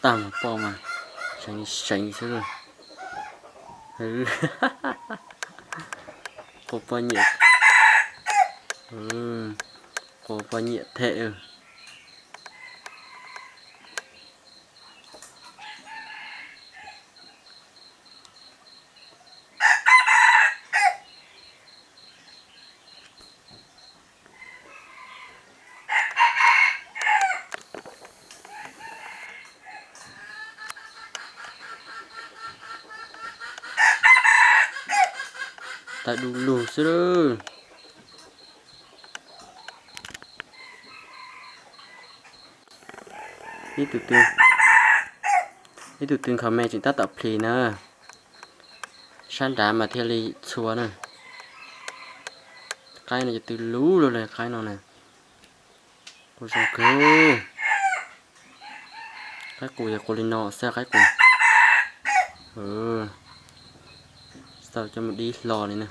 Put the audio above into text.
tag mas poj mas seev seev xwb. Qua poj nyiam, qua poj nyiam them. Tawm du lug xwb lawm. Ib tug tw, ib tug tw nkhaus me tseem tab tom plhis na. Sab nrad mas thiaj li txhua na. Qaib no ces tw luv luaj li qaib no na. Qua zoo kawg. Qaib qus yog qua li no xwb qaib qus. Xav coj mus dib hlo li na.